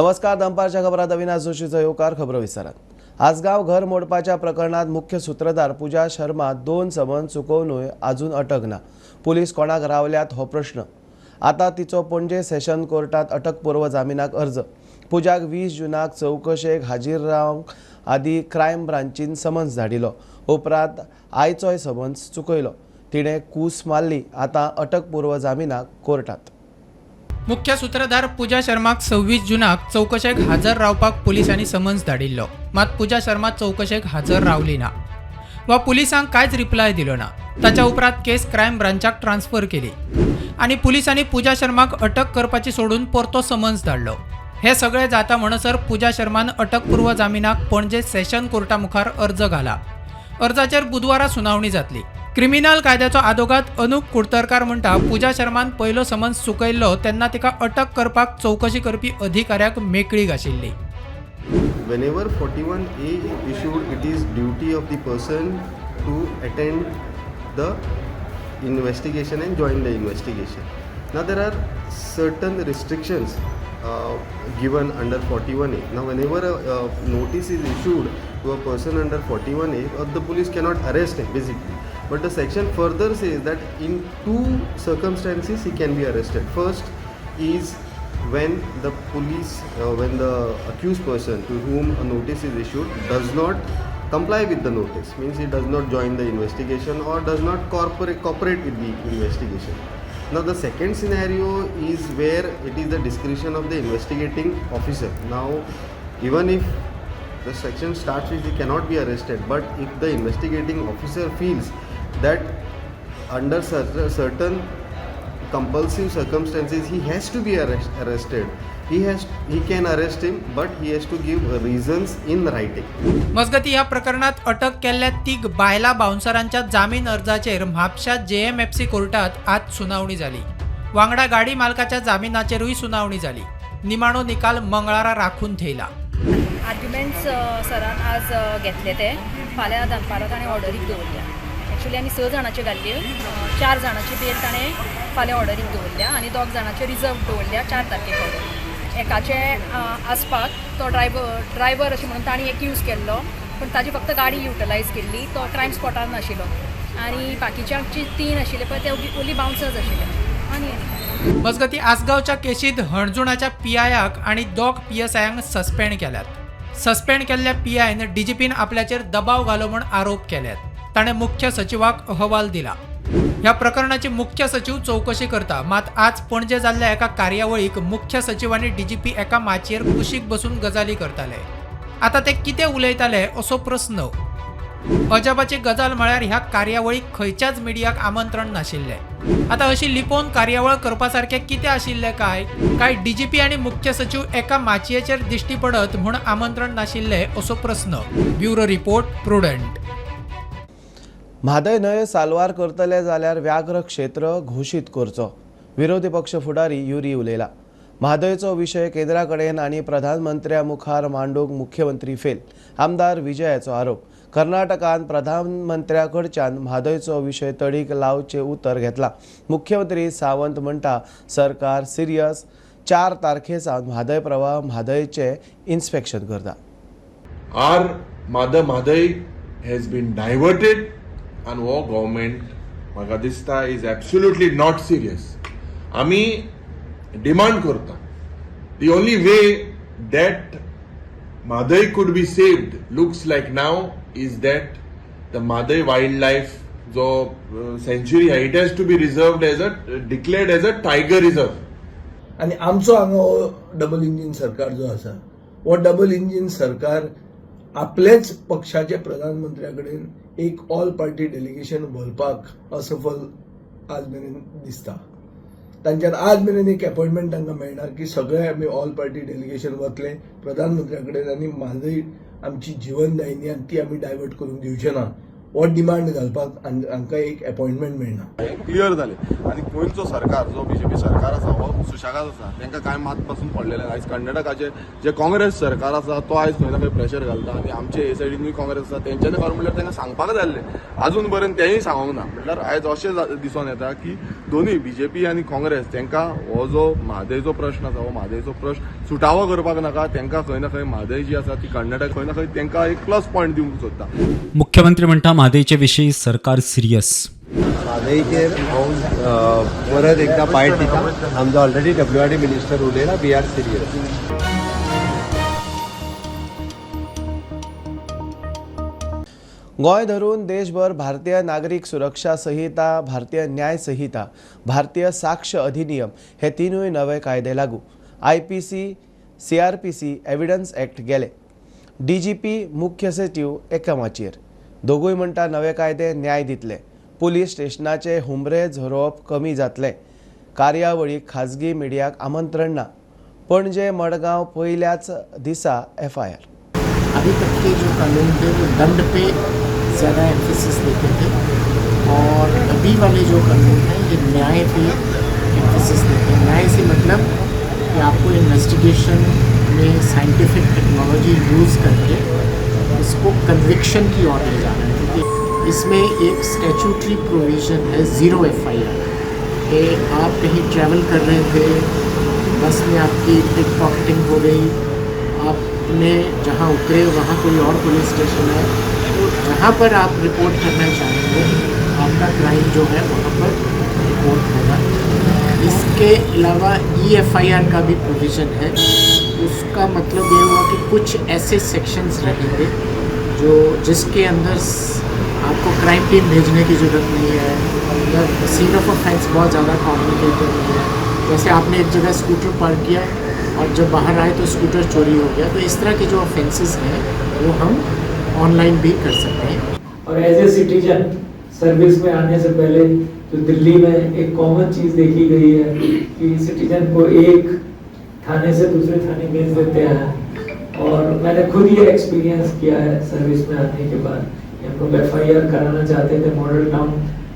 नमस्कार, दनपारच्या खबरात अविनाश जोशीचा येवकार. खबरो विस्तारात. आसगांव घर मोडपाच्या प्रकरणात मुख्य सूत्रधार पूजा शर्मा दोन समन चुकोवनूय अजून अटक ना. पुलीस कोणाक रावल्यात हो प्रश्न. आता तिचो पणजे सेशन कोर्टात अटकपूर्व जामिनाक अर्ज. पूजाक 20 जूनाक चवकशेक हाजीर रावंक आदी क्रायम ब्रांचीन समन्स धाडिलो. उपरांत आयचोय समन्स चुकयलो. तिणें कूस मारली. आतां अटकपूर्व जामिनाक कोर्टात. मुख्य सूत्रधार पूजा शर्माक 26 जुनाक चवकशेक हजर रावपाक पुलिसांनी समन्स धाडिल्लो. मात पूजा शर्मा चवकशेक हजर रावली ना वा पुलिसांक कांयच रिप्लाय दिलो ना. ताच्या उपरांत केस क्रायम ब्रांचाक ट्रान्सफर केली आनी पुलिसांनी पूजा शर्माक अटक करपाची सोडून परतो समन्स धाडलो. हे सगळे जाता म्हणसर पूजा शर्मान अटकपूर्व जामिनाक पणजे सेशन कोर्टा मुखार अर्ज घाला. अर्जाचेर बुधवारा सुनावणी जातली. क्रिमिनल कायद्याचो आदोगाद अनुप कुडतरकार म्हणटा, पूजा शर्मान पयलो समन्स चुकयल्लो तेन्ना तिका अटक करपाक चवकशी करपी अधिकाऱ्याक मेकळीक आशिल्ली. Whenever 41A is issued, it is duty of the person to attend the investigation and join the investigation. Now there are certain restrictions given under 41A. Now whenever a notice is issued to a person under 41A, the police cannot arrest him, basically. But the section further says that in two circumstances he can be arrested. First is when the accused person to whom a notice is issued does not comply with the notice, means he does not join the investigation or does not cooperate with the investigation. Now the second scenario is where it is the discretion of the investigating officer. Now even if the section starts with he cannot be arrested, but if the investigating officer feels that under certain compulsive circumstances he has to be arrested, he can arrest him, but he has to give reasons in writing. मजगती, ह्या प्रकरणात अटक केल्ल्या तीग बायला बाउन्सरांच्या जामीन अर्जाचेर म्हापशा जेएमएफसी कोर्टात आज सुनावणी जाली. वांगडा गाडी मालकाच्या जामिनाचेरूय सुनावणी जाली. निमाणो निकाल मंगळारा राखून थेयला. आर्ग्युमेंट्स सरान आज घेतले. ते फाल्यां दनपारां ताणें ऑर्डरीक दवरल्या. एक्चुली आमी स जाणाच्यो घाल्ल्यो. चार जाणाची बेल ताणें फाल्यां ऑर्डरीक दवरल्या आनी दोग जाणाचे रिजर्व दवरल्या 4 तारखेक ऑर्डर. एकाचे आसपाक तो ड्रायवर अशें म्हणून तांणी एक्यूज केल्लो, पूण ताजी फक्त गाडी युटिलायज केल्ली, तो क्रायम स्पॉटार नाशिल्लो. आनी बाकीच्यांची तीन आशिल्ले पळय, ते ओन्ली बाउन्सर्स आशिल्ले आनी मजगती, आसगांवच्या केशीत हणजुणाच्या पीआयक आनी दोग पीएसआयांक सस्पेंड केल्यात. सस्पेंड केल्ल्या पीआयन डीजीपीन आपल्याचेर दबाव घालो म्हूण आरोप केल्यात. ताणें मुख्य सचिवाक अहवाल दिला. ह्या प्रकरणाची मुख्य सचीव चवकशी करता. मात आज पणजे जाल्ल्या एका कार्यावळीक मुख्य सचीव आनी डीजीपी एका माचयेर कुशीक बसून गजाली करताले. आतां ते कितें उलयताले असो प्रस्न. अजापाची गजाल म्हळ्यार ह्या कार्यावळीक खंयच्याच मिडियाक आमंत्रण नाशिल्लें. आतां अशी लिपोवन कार्यावळ करपा सारकें कितें आशिल्लें काय? काय डीजीपी आनी मुख्य सचीव एका माचयेचेर दिश्टी पडत म्हूण आमंत्रण नाशिल्लें असो प्रस्न. Bureau report, prudent. Mhadei न्हंय साल्वार करतले जाल्यार व्याघ्र क्षेत्र घोशीत करचो, विरोधी पक्ष फुडारी युरी उलयला. म्हादयचो विशय केंद्रा कडेन आनी प्रधानमंत्र्या मुखार मांडूंक मुख्यमंत्री फेल, आमदार विजयाचो आरोप. कर्नाटकान प्रधानमंत्र्या कडच्यान म्हादयचो विशय तडीक लावचें उतर घेतला. मुख्यमंत्री सावंत म्हणटा, सरकार सिरियस. 4 तारखे सावन म्हादय प्रवाह म्हादयचें इन्स्पेक्शन करता. Our mother Mhadei has been diverted and हो गव्हर्मेंट म्हाका दिसता is absolutely not serious. आमी डिमांड करता, the only way that Mhadei could be saved looks like now is that the Mhadei wild life जो सँच्युरी आहा, it has to be reserved as a declared as a tiger reserve. आनी आमचो हांगा हो double engine सरकार जो आसा, हो डबल इंजीन सरकार आपलेच पक्षाचे प्रधानमंत्र्या कडेन एक ऑल पार्टी डेलिगेशन व्हरपाक असफल आज मेरेन दिसता. तांच्यान आज मेरेन एक अपॉयंटमेंट तांकां मेळना की सगळे आमी ऑल पार्टी डेलिगेशन वतले प्रधानमंत्र्या कडेन आनी म्हादय आमची जिवनदायिनी आनी ती आमी डायवर्ट करूंक दिवचे ना. हो डिमांड घालपाक हांकां एक अपॉयंटमेंट मेळना. क्लियर जालें आनी गोंयचो सरकार जो बीजेपी सरकार आसा हो सुशेगाद आसा, तांकां कांय मात पासून पडलेलें ना. आयज कर्नाटकाचें जें काँग्रेस सरकार आसा तो आयज खंय ना खंय प्रेशर घालता आनी आमचे हे सायडीनूय काँग्रेस आसा, तेंच्यांनी खरें म्हणल्यार तांकां सांगपाक जाय आसलें, आजून पर्यंत तेंय सांगूंक ना. म्हणल्यार आयज अशें दिसून येता की दोनूय बीजेपी आनी काँग्रेस तांकां हो जो म्हादयचो प्रश्न आसा हो म्हादयचो प्रश्न सुटावो करपाक नाका, तांकां खंय ना खंय म्हादय जी आसा ती कर्नाटक खंय ना खंय तांकां एक प्लस पॉयंट दिवंक सोदता. मुख्यमंत्री म्हणटा म्हादयचे विशीं सरकार सिरियस. म्हादयचेर हांव परत एकदां बायट दिता. आमचो already WRD minister उलयला, we are serious. Goa धरून देशभर भारतीय नागरीक सुरक्षा संहिता, भारतीय न्याय संहिता, भारतीय साक्ष अधिनियम हे तिनूय नवे कायदे लागू. IPC, CRPC, evidence act गेले. DGP, मुख्य सचीव एका माचयेर. दोगूय म्हणटा नवे कायदे न्याय दितले, पुलीस स्टेशनाचे हुमरे झरोवप कमी जातले. कार्यावळीक खाजगी मिडियाक आमंत्रण ना. पणजे, मडगांव पयल्याच दिसा FIR. अभी तक के जो कानून थे वो दंड पे ज़्यादा एम्फेसिस देते थे और अभी वाले जो कानून हैं ये न्याय पे एम्फेसिस देते हैं. न्याय से मतलब कि आपको इन्वेस्टिगेशन में साइंटिफिक टेक्नोलॉजी यूज़ करके इसको कन्विक्शन की ओर ले जाना है, क्योंकि इसमें एक स्टैट्यूटरी प्रोविज़न है 0 FIR कि आप कहीं ट्रैवल कर रहे थे, बस में आपकी पिक पॉकेटिंग हो गई, आपने जहाँ उतरे वहाँ कोई और पुलिस स्टेशन है, तो जहाँ पर आप रिपोर्ट करना चाहेंगे आपका क्राइम जो है वहाँ पर रिपोर्ट होगा. इसके अलावा EFIR का भी प्रोविज़न है. उसका मतलब ये हुआ कि कुछ ऐसे सेक्शंस रहेंगे जो जिसके अंदर आपको क्राइम टीम भेजने की ज़रूरत नहीं है या सीन ऑफ ऑफेंस बहुत ज़्यादा कॉम्प्लिकेटेड नहीं है. जैसे आपने एक जगह स्कूटर पार्क किया और जब बाहर आए तो स्कूटर चोरी हो गया, तो इस तरह के जो ऑफेंसेस हैं वो हम ऑनलाइन भी कर सकते हैं. और एज ए सिटीजन सर्विस में आने से पहले जो दिल्ली में एक कॉमन चीज़ देखी गई है कि सिटीजन को एक थाने से दूसरे थाने भेज देते हैं, और मैंने खुद ये एक्सपीरियंस किया है सर्विस में आने के बाद. हम लोग FIR कराना चाहते थे मॉडल टाउन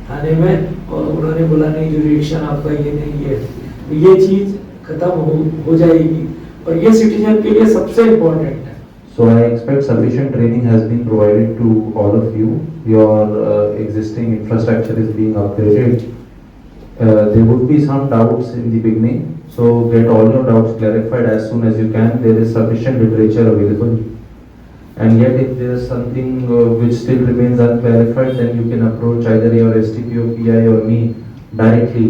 थाने में और उन्होंने बोला नहीं, जुरिडिक्शन आपका ये नहीं है. तो ये चीज़ खत्म हो जाएगी और ये सिटीजन के लिए सबसे इम्पोर्टेंट है. So I expect sufficient training has been provided to all of you. Your existing infrastructure is being upgraded. There would be some doubts in the beginning, so get all your doubts clarified as soon as you can. There is sufficient literature available. And yet if there is something which still remains unclarified, then you can approach either your STPO, PI or me directly.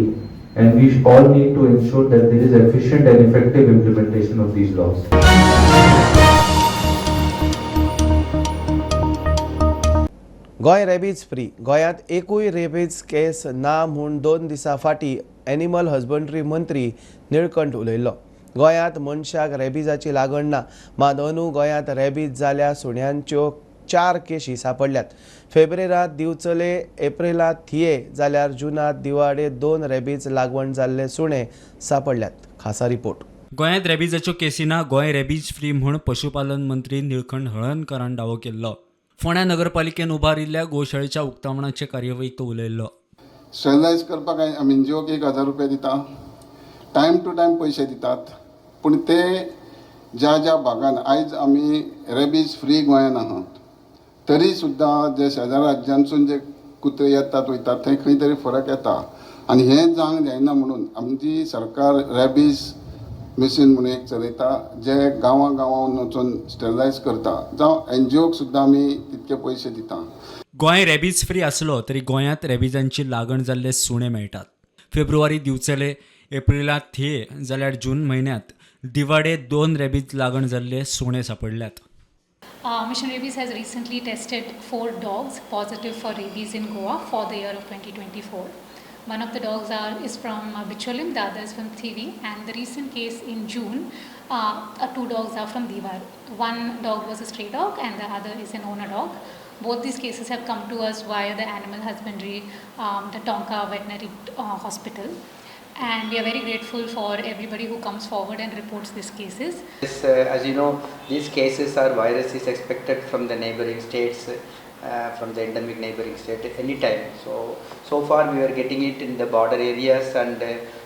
And we all need to ensure that there is efficient and effective implementation of these laws. Goa rabies free. गोंयांत एकूय rabies केस ना म्हूण 2 दिसां फाटीं animal husbandry मंत्री निळकंठ उलयल्लो. गोंयांत मनशाक रेबीजाची लागण ना, मात अंदू गोंयांत रेबीज जाल्या सुण्यांच्यो 4 केशी सांपडल्यात. फेब्रेरांत दिवचले, एप्रिलांत थिये जाल्यार जुनांत दिवाडे 2 रेबीज लागवण जाल्ले सुणे सांपडल्यात. खासा रिपोर्ट. गोंयांत रेबीजाच्यो केसी ना, गोंय रेबीज फ्री म्हूण पशुपालन मंत्री निळकंठ हळर्णकरान दावो केल्लो. फोंड्या नगरपालिकेन उबारिल्ल्या गोशाळेच्या उक्तावणाचे कार्यावळीक तो उलयल्लो. स्टरलायज करपाक आमी एनजीओक 1000 रुपया दिता, टायम टू टायम पयशे दितात, पूण ते ज्या ज्या भागान आयज आमी रेबीज फ्री गोंयान आहात तरी सुद्दां जे शेजार राज्यांसून जे कुत्रे येतात वयतात थंय खंय तरी फरक येता आनी हें जावंक जायना म्हणून आमची सरकार रेबीज मिशन म्हणून एक चलयता, जे गांवां गांवां वचून स्टरलायज करता, जावं एनजीओक सुद्दां आमी तितके पयशे दिता. गोंय रेबीज फ्री आसलो तरी गोंयांत रेबीजांची लागण जाल्ले सुणे मेळटात. फेब्रुवारी दिवचले, एप्रिलांत थिये जाल्यार जून म्हयन्यांत दिवाडे 2 रेबीज लागण जाल्ले सुणे सांपडल्यात. Mission Rabies has recently tested 4 dogs positive for rabies in Goa for the year of 2024. One of the dogs is from Bicholim, the other is from Thivi, and the recent case in June, 2 dogs are from Diwar. One dog was a stray dog and the other is an owner dog. Both these cases have come to us via the animal husbandry, the Tonka Veterinary Hospital. And we are very grateful for everybody who comes forward and reports these cases. Yes, as you know, these cases are virus is expected from the neighboring states from the endemic neighboring state anytime. So far we are getting it in the border areas and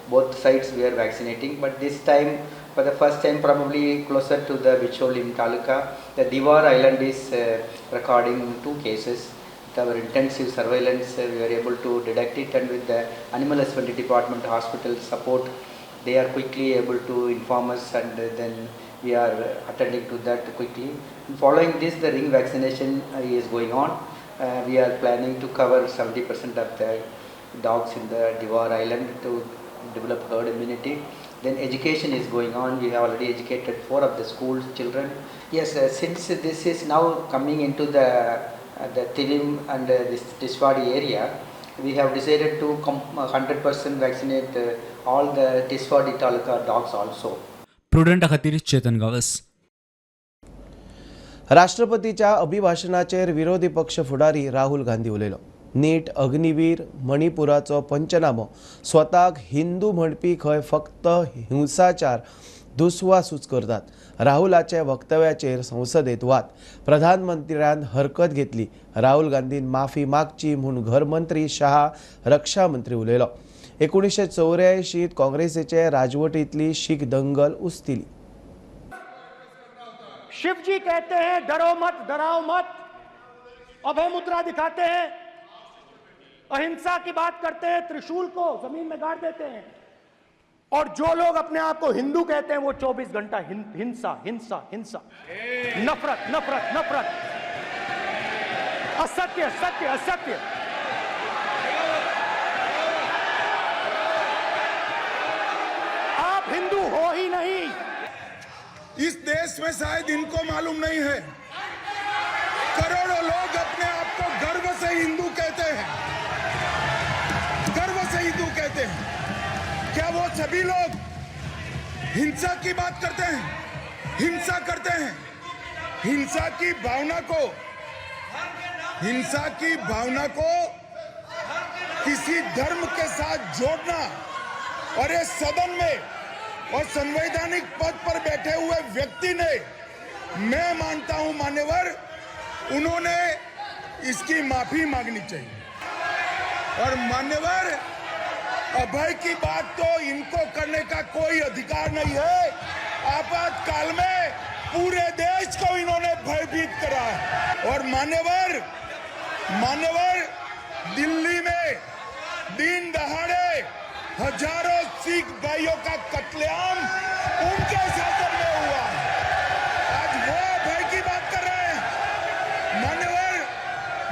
both sides we are vaccinating, but this time for the first time probably closer to the Bicholim Taluka, the Diwar Island is recording 2 cases. With our intensive surveillance we were able to detect it, and with the Animal Husbandry Department hospital support, they are quickly able to inform us, and then we are attending to that quickly. And following this, the ring vaccination is going on. We are planning to cover 70% of the dogs in the Diwar Island to develop herd immunity. Then education is going on. We have already educated 4 of the school children. Yes, since this is now coming into the Tilim and this Tiswadi area, we have decided to 100% vaccinate all the Tiswadi Taluka dogs also. Prudent खातीर चेतन गावस. राष्ट्रपतीच्या अभिभाशणाचेर विरोधी पक्ष फुडारी राहुल गांधी उलयलो. नीट अग्निवीर मणिपुराचो पंचनामो स्वताक हिंदू म्हणपी खंय फक्त हिंसाचार दुस्वासूच करतात. राहुलाचे वक्तव्याचेर संसदेत वाद. प्रधानमंत्र्यान हरकत घेतली. राहुल गांधीन माफी मागची म्हूण घरमंत्री शाह रक्षा मंत्री उलयलो. 1984 काँग्रेसीचे राजवटीतली शीख दंगल उस्तिली. शिवजी कहते हैं डरो मत डराओ मत, अभय मुद्रा दिखाते हैं, अहिंसा की बात करते हैं, त्रिशूल को जमीन में गाड़ देते हैं, और जो लोग अपने आप को हिंदू कहते हैं वो 24 घंटा हिंसा हिंसा हिंसा, नफरत नफरत नफरत, असत्य सत्य असत्य. आप हिंदू हो ही नहीं. इस देश में शायद इनको मालूम नहीं है, करोड़ों लोग अपने आप को गर्व से हिंदू कहते हैं, गर्व से हिंदू कहते हैं. क्या वो सभी लोग हिंसा की बात करते हैं, हिंसा करते हैं? हिंसा की भावना को, हिंसा की भावना को किसी धर्म के साथ जोड़ना और ये सदन में और संवैधानिक पद पर बैठे हुए व्यक्ति ने, मैं मानता हूं मान्यवर, उन्होंने इसकी माफी मांगनी चाहिए. और मान्यवर, अभय की बात तो इनको करने का कोई अधिकार नहीं है. आपातकाल में पूरे देश को इन्होंने भयभीत करा है. और मान्यवर, मान्यवर, दिल्ली में दिन दहाड़े हजारों सिख भाइयों का कत्लेआम उनके शासन में हुआ. आज वो भय की बात कर रहे हैं. मान्यवर,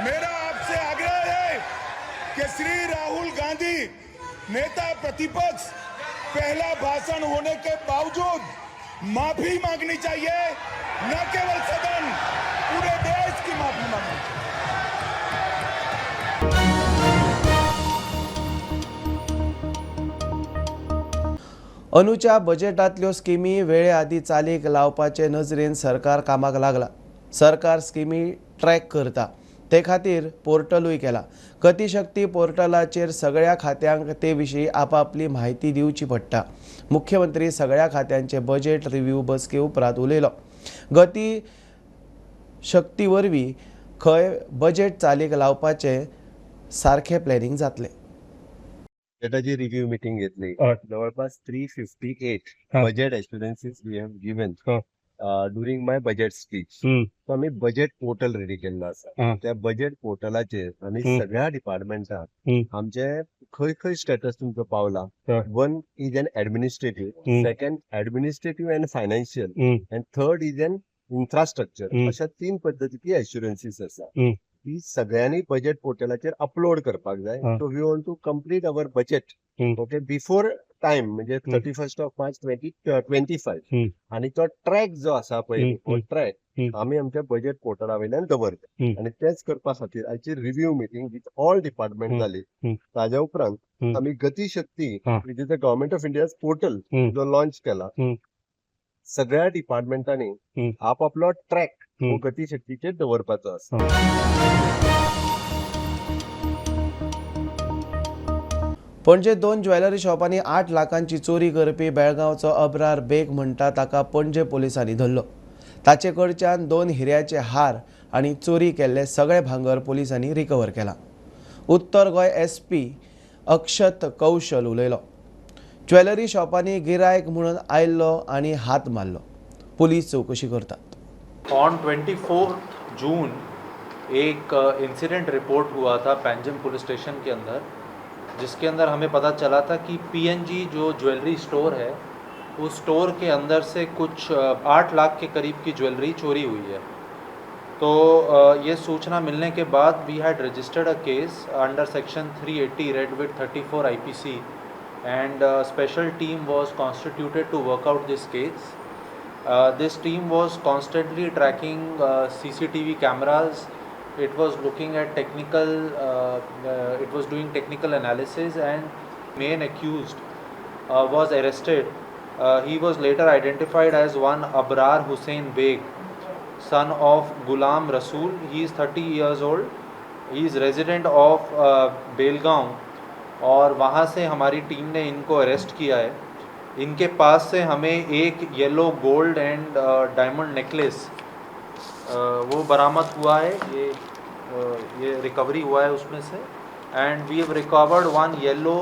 मेरा आपसे आग्रह है कि श्री राहुल गांधी नेता प्रतिपक्ष पहला भाषण होने के बावजूद माफी मांगनी चाहिए. न केवल सदन, पूरे देश की माफी मांगनी चाहिए. अनुच्या बजेटांतल्यो स्किमी वेळे आदीं चालीक लावपाचे नजरेन सरकार कामाक लागला. सरकार स्किमी ट्रॅक करता, ते खातीर पोर्टलूय केला. गतिशक्ती पोर्टलाचेर सगळ्या खात्यांक ते विशीं आपापली म्हायती दिवची पडटा. मुख्यमंत्री सगळ्या खात्यांचे बजेट रिव्यू बसके उपरांत उलयलो. गती शक्ती वरवीं खंय बजेट चालीक लावपाचें सारकें प्लॅनिंग जातलें. बजेटाची रिव्यू मिटींग घेतली. जवळपास 358 budget assurances we have given during my budget speech. So आमी बजेट पोर्टल रेडी केल्लो आसा. त्या बजेट पोर्टलाचेर आमी सगळ्या डिपार्टमेंटाक आमचे खंय खंय स्टेटस तुमचो पावला. 1 is an administrative, 2nd administrative and financial, and 3rd is an infrastructure. अशा 3 पद्दतीची एश्युरन्सीस आसा. ती सगळ्यांनी बजेट पोर्टलाचेर अपलोड करपाक जाय. So we want to complete our budget okay before time, म्हणजे 31 मार्च 2025. आणि तो ट्रॅक जो आसा पळय, तो ट्रॅक आमी आमच्या बजेट पोर्टला वयल्यान दवरता. आनी तेच करपा खातीर आयची review meeting with all department जाली. ताज्या उपरांत आमी Gatishakti which is the government of India's portal जो लॉन्च केला, सगळ्या डिपार्टमेंटांनी आपापलो ट्रॅक हो गतिशक्तीचेर दवरपाचो आसा. पणजे 2 ज्वेलरी शॉपांनी 8 लाखांची चोरी करपी बेळगांवचो अब्रार बेग म्हणटा ताका पणजे पोलिसांनी धरलो. ताचे कडच्यान 2 हिऱ्याचे हार आनी चोरी केल्ले सगळे भांगर पुलिसांनी रिकवर केला. उत्तर गोंय SP अक्षत कौशल उलयलो. ज्वेलरी शॉपांनी गिरायक म्हणून आयल्लो आनी हात मारलो. पुलीस चवकशी करतात. ऑन 24 जून एक इंसिडेंट रिपोर्ट हुआ था पैंजिम पुलिस स्टेशन के अंदर, जिसके अंदर हमें पता चला था कि PNG जो ज्वेलरी स्टोर है उस स्टोर के अंदर से कुछ 8 लाख के करीब की ज्वेलरी चोरी हुई है। तो ये सूचना मिलने के बाद we had registered a case under section 380 read with 34 IPC and special team was constituted to work out this case. This team was constantly tracking CCTV cameras. It was looking at technical, it was doing technical analysis and main accused was arrested. He was later identified as one Abrar Hussain Beg, son of Ghulam Rasool. He is 30 years old. He is resident of Belgaum और वहाँ से हमारी team ने इनको arrest किया है। इनके pass से हमें एक yellow gold and diamond necklace वो बरामद हुआ है, ये रिकवरी हुआ है उसमें से। And we have recovered one yellow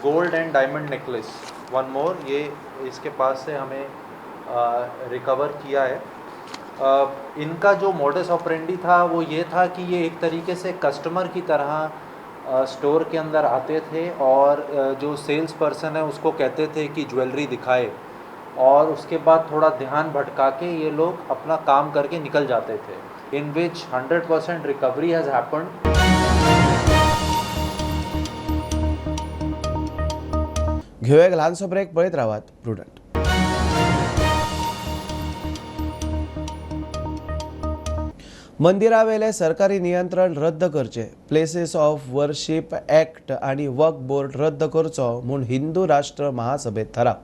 gold and diamond necklace, one more, ये इसके पास से हमें रिकवर किया है। इनका जो मोडस ऑपरेंडी था वो ये था कि ये एक तरीके से कस्टमर की तरह स्टोर के अंदर आते थे और जो सेल्स पर्सन है उसको कहते थे कि ज्वेलरी दिखाए और उसके बाद थोड़ा ध्यान भटका के ये लोग अपना काम करके निकल जाते थे। In which 100% recovery has happened. घेऊया एक ल्हानसो ब्रेक, पळयत रावात प्रुडंट. मंदिरावेले सरकारी नियंत्रण रद्द करचे, प्लेसेस ऑफ वर्शिप ॲक्ट आनी वक्फ बोर्ड रद्द करचो म्हूण हिंदू राष्ट्र महासभेत थाराव.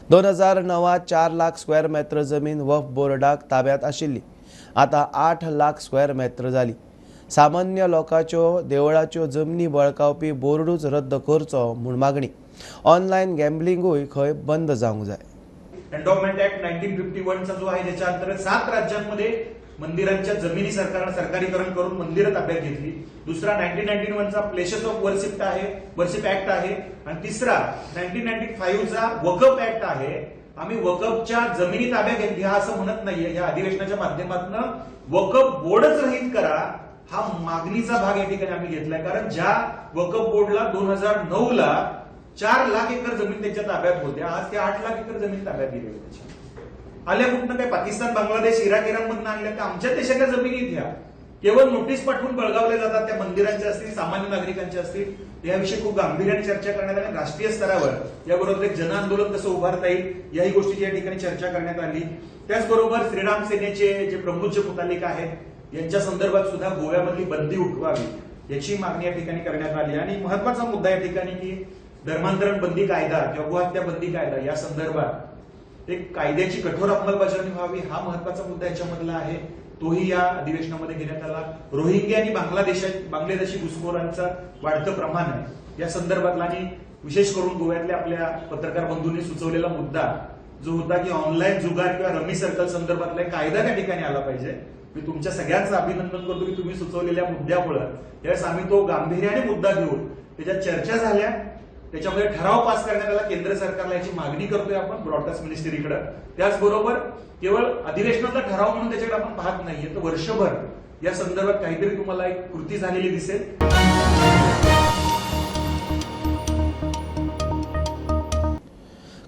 2009 4 लाख स्क्वेअर मेत्र जमीन वक्फ बोर्डाक ताब्यात आशिल्ली, आतां 8 लाख स्क्वेअर मेत्र जाली. सामान्य लोकांच्यो देवळाच्यो जमनी बळकावपी बोर्डूच रद्द करचो म्हूण मागणी. ऑनलायन गॅम्बलिंगूय खंय बंद जावंक जाय. एन्डॉवमेंट ॲक्ट 1951 जो आहे ज्याच्या अंतर्गत 7 राज्यांमध्ये मंदिरांच्या जमिनी सरकारनं सरकारीकरण करून मंदिरं ताब्यात घेतली. दुसरा 1991चा प्लेसेस ऑफ वर्शिप आहे, वर्शिप ऍक्ट आहे. आणि तिसरा 1995चा वकफ ऍक्ट आहे. आम्ही वकफच्या जमिनी ताब्यात घ्या असं म्हणत नाहीये. या अधिवेशनाच्या माध्यमातून वकफ बोर्डच रहित करा हा मागणीचा भाग या ठिकाणी आम्ही घेतलाय. कारण ज्या वकफ बोर्डला 2009ला 4 लाख एकर जमीन त्यांच्या ताब्यात होत्या, आज त्या 8 लाख एकर जमीन ताब्यात गेली त्याच्या. आल्या कुठनं काय पाकिस्तान, बांगलादेश, इराक, इराण मधनं आणल्या का? आमच्या देशाच्या जमिनीत ह्या केवळ नोटीस पाठवून बळगावल्या जातात, त्या मंदिरांच्या असतील, सामान्य नागरिकांच्या असतील. याविषयी खूप गांभीर्याने चर्चा करण्यात आली. राष्ट्रीय स्तरावर याबरोबर एक जन आंदोलन कसं उभारता येईल याही गोष्टीची या ठिकाणी चर्चा करण्यात आली. त्याचबरोबर श्रीराम सेनेचे जे प्रमुख जे मुतालिक आहेत यांच्या संदर्भात सुद्धा गोव्यामधली बंदी उठवावी याची मागणी या ठिकाणी करण्यात आली. आणि महत्वाचा मुद्दा या ठिकाणी की धर्मांतरण बंदी कायदा किंवा गोहत्या बंदी कायदा या संदर्भात एक कायद्याची कठोर अंमलबजावणी व्हावी हा महत्वाचा मुद्दा याच्यामधला आहे, तोही या अधिवेशनामध्ये घेण्यात आला. रोहिंग्या आणि बांगलादेशी घुसखोरांचा वाढतं प्रमाण आहे या संदर्भातला आणि विशेष करून गोव्यातल्या आपल्या पत्रकार बंधूंनी सुचवलेला मुद्दा जो होता की ऑनलाईन जुगार किंवा रमी सर्कल संदर्भातला कायदा त्या ठिकाणी आला पाहिजे. मी तुमच्या सगळ्यांचं अभिनंदन करतो की तुम्ही सुचवलेल्या मुद्द्यामुळे यावेळेस आम्ही तो गांभीर्याने मुद्दा घेऊन त्याच्यात चर्चा झाल्या, त्याच्यामध्ये ठराव पास करण्यात आला. केंद्र सरकारला याची मागणी करतोय आपण ब्रॉडकास्ट मिनिस्ट्रीकडे. त्याचबरोबर केवळ अधिवेशनातला ठराव म्हणून त्याच्याकडे आपण पाहत नाहीये, तर वर्षभर या संदर्भात काहीतरी तुम्हाला एक कृती झालेली दिसेल.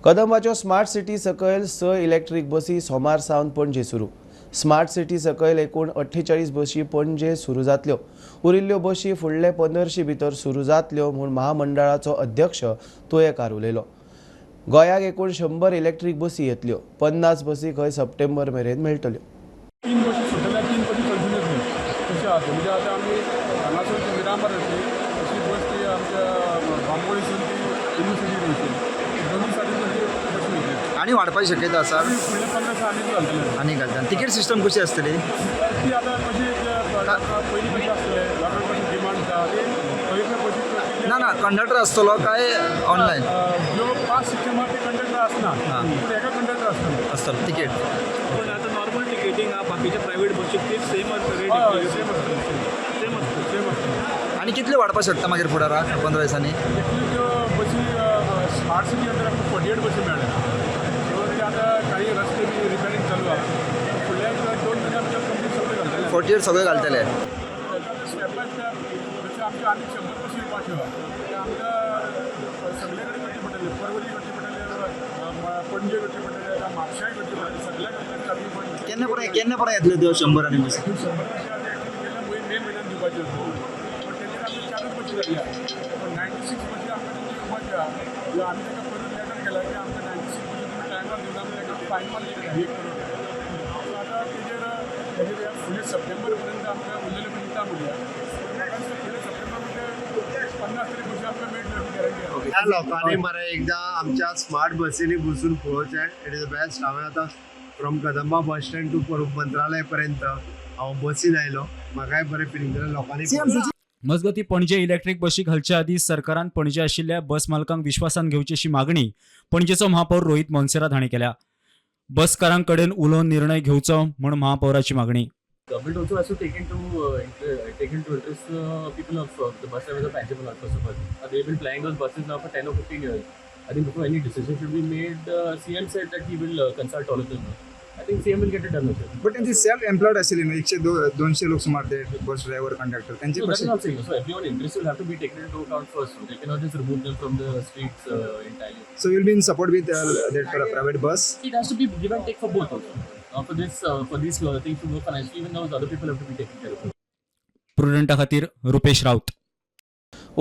कदंबाच्यो स्मार्ट सिटी सकयल 6 इलेक्ट्रीक बसी सोमार सावन पणजे सुरू. स्मार्ट सिटी सकयल एकूण 48 बशी पणजे सुरू जातल्यो. उरिल्ल्यो बशी फुडले 15 भितर सुरू जातल्यो म्हूण महामंडळाचो अध्यक्ष तुयेकार उलयलो. गोंयाक एकूण 100 इलेक्ट्रीक बसी येतल्यो. 50 बसी खंय सप्टेंबर मेरेन मेळटल्यो. 3 बसी सुटल्या, 3 बसी कंटिन्यू तशें आसा. म्हणजे आतां आमी हांगासून मिरामार येतली तशी बस ती आमच्या बांबोळीसून ती युनिवर्सिटी वयतली. दोनूय सायडीन तशी बसी वयतली. आनी वाडपाची शक्यता आसा. फुडले 15 आनीक घालतले. आनी घालता. तिकेट सिस्टम कशी आसतली? ती आतां कशी पयलीं कशी आसतले लोकांक कशी डिमांड आसा ती पयलीं कशी. ना ना कंडक्टर आसतलो काय ऑनलायन? जो पास सिस्टम आसा ती कंडक्टर आसना, पूण एका कंडक्टर आसतलो. आसतलो तिकेट. पूण आतां नॉर्मल टिकेटींग आहा, बाकीच्या प्रायव्हेट बशीक ती सेम रेट? हय, सेम आसतली. सेम आसतली, सेम आसतली. आनी कितले वाडपाक शकता मागीर फुडाराक 15 दिसांनी? एक्चुली त्यो बसी स्मार्ट सिटी अंडर आमकां 48 बसी मेळ्ळ्या. सो ते आतां काही रस्ते बी रिपेरींग चालू आहा. फुडल्या एक 2 म्हयन्या भितर कंप्लीट सगळे घालतले. 48 सगळे घालतले. स्टेप बाय स्टेप, जशें आमच्यो आनी 100 बसी येवपाच्यो आहा, ते आमकां सगळे कडेन करचे पडटले. पर्वरी करचे पडटले, पणजे करचे पडटले, म्हापशाय करचे पडटले, सगळ्या कडेन चार्जींग पॉयंट. केन्ना पर्यंत येतल्यो त्यो 100 आनी बसी? 100 बसी आमी एक्चुली गेल्या मे म्हयन्यान दिवपाच्यो, पण तेजेर आमच्यो चारूच बसी जाल्या. पण 96 बसी आमकां तेंची येवपाची आहा. आमी तांकां परत लेटर केला की आमकां 96 बसी तुमी टायमार दिवना म्हणल्यार तांकां फायन मारली 1 करोड. सो आतां तेजेर फुडले सप्टेंबर पर्यंत आमकां उरलेले पण दिता म्हणया. म्हाका दिसता फुडले सप्टेंबर म्हणजे 50 तरी बसी आमकां मेळटल्यो अशी गॅरंटी आहा. ह्या लोकांनी मरे एकदां आमच्या स्मार्ट बसींनी बसून पळोवचें. It is best. हांवें आतां from Kadamba bus stand to मंत्रालय पर्यंत हांव बसीन आयलो. म्हाकाय बरें फिलींग जालें लोकांनी. मजगती, पणजे इलेक्ट्रीक बशी घालचे आदीं सरकारान पणजे आशिल्ल्या बस मालकांक विश्वासान घेवची अशी मागणी पणजेचो महापौर रोहित मोन्सेरात हांणी केल्या. बसकारांकडेन उलोवन निर्णय घेवचो म्हूण महापौराची मागणी. Government also has to take into interest the people of the bus drivers of Anjumala, first of all. They've been plying those buses now for 10 or 15 years. I think before any decision should be made, CM said that he will consult all of them. I think CM will get it done with it. But त्यांचे self employed आशिल्ले न्हू, 100-200 लोक सुमार ते bus driver, conductor त्यांचे So that कशे? Is not saying. So everyone interest will have to be taken into account first. So they cannot just remove them from the streets entirely. So will be in support with that private bus? It has to be give and take for both also. For these things to work financially, even those other people have to be taken care of. प्रुडंटा खातीर रुपेश राऊत.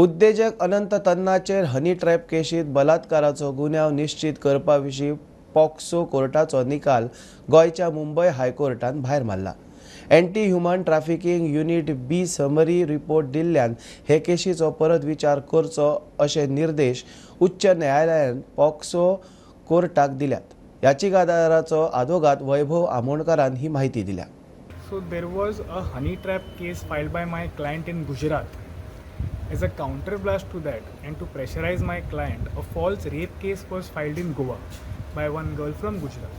उद्देजक अनंत तन्नाचेर honey trap केशीत बलात्काराचो गुन्यांव निश्चीत करपा विशीं POCSO कोर्टाचो निकाल गोंयच्या मुंबय हायकोर्टान भायर मारला. Anti human trafficking unit B summary report दिल्ल्यान हे केशीचो परत विचार करचो अशे निर्देश उच्च न्यायालयान पॉक्सो कोर्टाक दिल्यात. याचिकादाराचो आदोगाद वैभव आमोणकारान ही माहिती दिल्या. So there was a honey trap case filed by my client in Gujarat. As a counterblast to that and to pressurize my client, a false rape case was filed in Goa by one girl from Gujarat.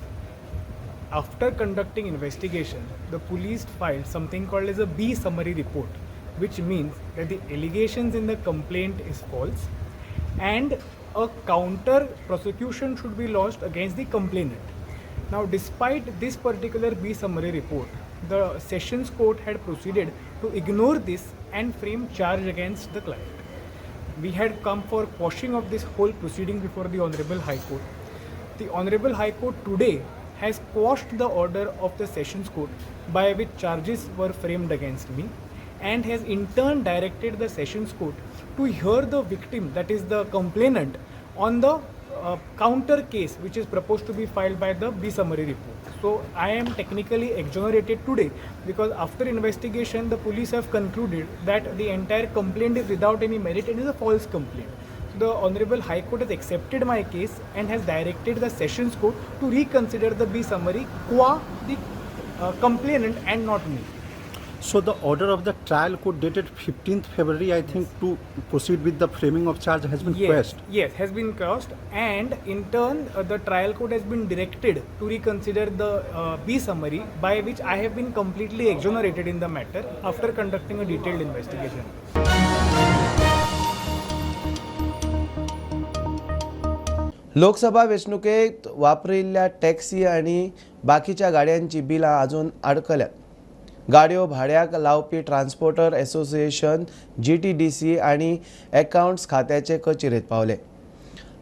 After conducting investigation, the police filed something called as a B summary report, which means that the allegations in the complaint is false and a counter prosecution should be lodged against the complainant. Now, despite this particular B summary report, the Sessions Court had proceeded to ignore this and frame charge against the client. We had come for quashing of this whole proceeding before the Honorable High Court. The Honorable High Court today has quashed the order of the Sessions Court by which charges were framed against me and has in turn directed the Sessions Court to hear the victim, that is the complainant, on the counter case which is proposed to be filed by the B summary report. So I am technically exonerated today because after investigation the police have concluded that the entire complaint is without any merit and is a false complaint. So the Honorable High Court has accepted my case and has directed the Sessions Court to reconsider the B summary qua the complainant and not me. So the order of the trial court dated 15th February, I think, to proceed with the framing of charge has been quashed. Yes, has been quashed, and in turn, the trial court has been directed to reconsider the B summary, by which I have been completely exonerated in the matter after conducting a detailed investigation. Lok Sabha वेंचणुकेत वापरिल्ल्या taxi आनी बाकीच्या गाडयांची बिलां अजून आडकल्यात. गाडयो भाड्याक लावपी transporter association GTDC आनी accounts खात्याचे कचेरेत पावले.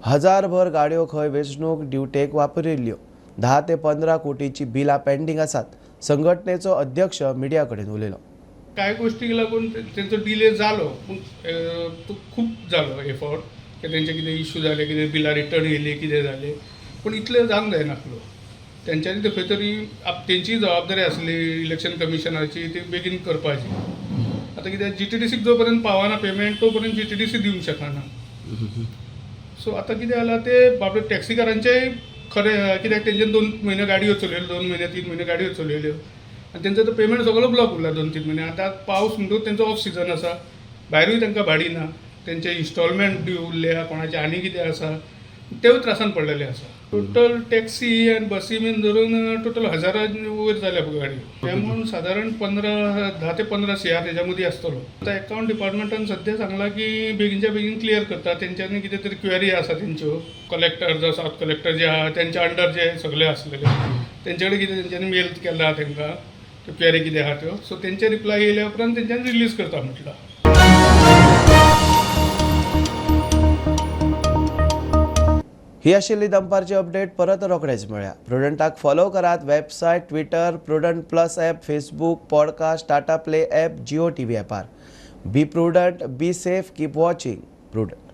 हजारभर गाडयो खंय वेंचणूक ड्युटेक वापरिल्ल्यो. 10 ते 15 कोटीची बिलां पेंडींग आसात. संघटनेचो अध्यक्ष मिडिया कडेन उलयलो. कांय गोश्टीक लागून तेंचो डिले जालो, पूण तो खूब जालो एफर्ट की तेंचे कितें इश्यू जाले, कितें बिलां रिटर्न येयली, कितें जालें, पूण इतलें जावंक जायनासलो. तेंच्यांनी ते खंय तरी तेंची जबाबदारी आसली इलेक्शन कमिशनाची, ती बेगीन करपाची. आतां कितें, जीटीडीसीक जो पर्यंत पावना पेमेंट तो पर्यंत जीटीडीसी दिवंक शकना. सो आतां कितें जालां, ते बाबडे टॅक्सीकारांचेय खरें, कित्याक तेंच्यानी 2 म्हयने गाडयो चलयल्यो, 2 म्हयने, 3 म्हयने गाडयो चलयल्यो आनी तेंचो तो पेमेंट सगळो ब्लॉक उरला 2-3 म्हयने. आतां पावस म्हणटकूच तेंचो ऑफ सिजन आसा, भायरूय तांकां भाडीं ना, तेंचे इन्स्टॉलमेंट ड्यू उरल्या कोणाचे आनी कितें आसा, तेवूय त्रासान पडलेले आसा. टोटल टॅक्सी आनी बसी बीन धरून टोटल हजारा वयर जाल्या गाडयो. ते म्हणून सादारण 10 ते 15 CR तेच्या मदीं आसतलो. आतां एकावंट डिपार्टमेंटान सद्या सांगलां की बेगीनच्या बेगीन क्लियर करता. तेंच्यांनी कितें तरी क्वेरी आसा तेंच्यो, कलेक्टर जावं सावथ कलेक्टर जे आहा तेंच्या अंडर जे सगळे आसलेले तेंचे कडेन कितें तेंच्यांनी मेल केला तेंकां, त्यो क्वेरी कितें आहा त्यो, सो तेंचे रिप्लाय येयल्या उपरांत तेंच्यांनी रिलीज करता म्हटलां. ही आशिल्ली दनपारची अपडेट. परत रोखडेच मेळया. प्रुडंटाक फॉलो करात website, Twitter, Prudent plus app, Facebook, podcast, Tata Play app, Jio TV ॲपार. Be prudent, be safe, keep watching Prudent.